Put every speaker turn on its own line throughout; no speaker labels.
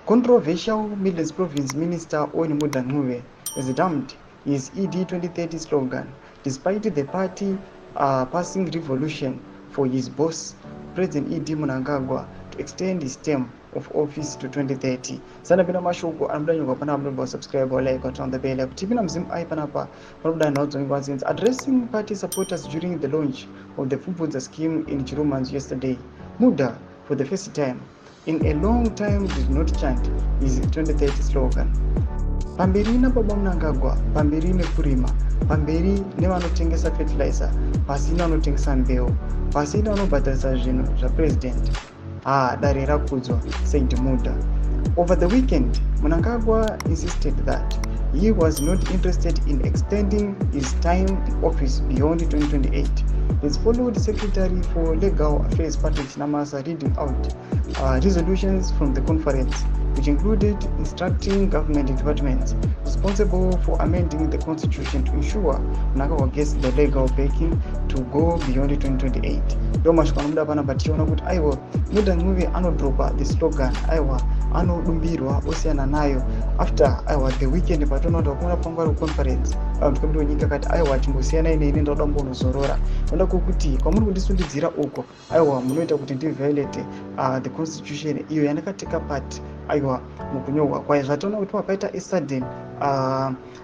Controversial Midlands Province Minister Mudha Ncube has dumped his ED 2030 slogan, despite the party passing resolution for his boss, President ED Mnangagwa, to extend his term of office to 2030. Sana pina mashuku amdanyo pana amdo subscribe or like on the bell. Tipina mzim ai panapa addressing party supporters during the launch of the food scheme in Chirumans yesterday. Mudha, for the first time in a long time, did not chant his 2030 slogan. Pamberi na baba Mnangagwa, pamberi nekurima, pamberi nevanotengesa fertilizer, pasina vanotengesa mbeu, pasina vanobhadharisa zvinhu zvapresident. Dare rakudzwa, said Mudha. Over the weekend, Mnangagwa insisted that he was not interested in extending his time in office beyond 2028. This followed Secretary for Legal Affairs Patrick Namasa reading out resolutions from the conference, which included instructing government departments responsible for amending the constitution to ensure Mnangagwa gets the legal backing to go beyond 2028. Domashwa muda pana bationa kuti aiwa Mudha Ncube anodropa the slogan aiwa anodumbirwa osiyana nayo after aiwa the weekend patinoda kuna pangwaro conference Ncube Nyika kati aiwa timbosiyana ine ndoda mbonozorora ndoda kuti kwamuri kundisundidzira uko aiwa munoita kuti ndiviolate the constitution iyo yanakateka part aiwa mukunyorwa kwaye zvatoona kuti pakaita a sudden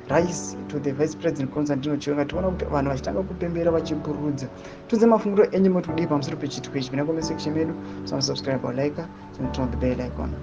rise to the vice president Constantino Chiwenga tiona kuti vanhu vachitanga kupembera vachipururudza. Tunze mafunguro enyu mutudi pamusoro pechitiko ichi. Pina comment section medu, subscribe or like, and turn on the bell icon.